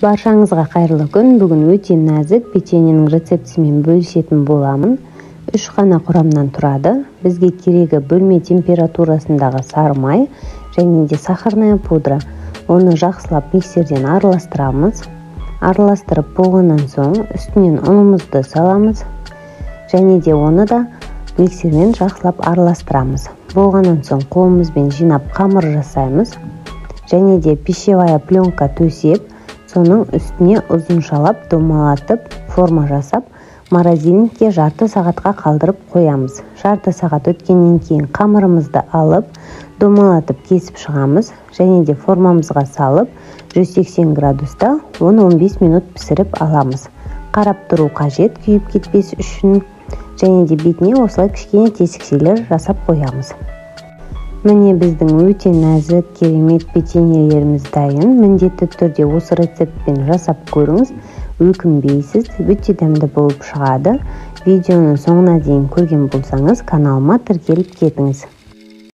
Баршаңызға қайырлы күн. Бүгін өте нәзік печеньенің рецептісімен бөлісетін боламын. 3 қана құрамнан тұрады. Бізге керегі бөлме температурасындағы сары май және де сахарная пудра. Оны жақсылап миксерден араластырамыз. Араластырып болғаннан соң үстінен ұнымызды саламыз және де оны да миксермен жақсылап араластырамыз. Болғаннан соң қолымызбен жинап қамыр жасаймыз және де пищевая пленка төсеп, соның үстіне ұзыншалап домалатып форма жасап, морозильникке жарты сағатқа қалдырып қоямыз. Жарты сағат өткеннен кейін қамырымызды алып, домалатып кесіп шығамыз және де формамызға салып, 180 градуста 10-15 минут пісіріп аламыз. Қарап тұру қажет, күйіп кетпес үшін, және де бетіне осылай кішкене тесікшелер жасап қоямыз. Міне біздің өте нәзік, керемет печеньелеріміз дайын. Міндетті түрде осы рецептпен жасап көріңіз, өкінбейсіз, өте дәмді болып шығады. Видеоны соңына дейін көрген болсаңыз, каналыма тіркеліп кетіңіз.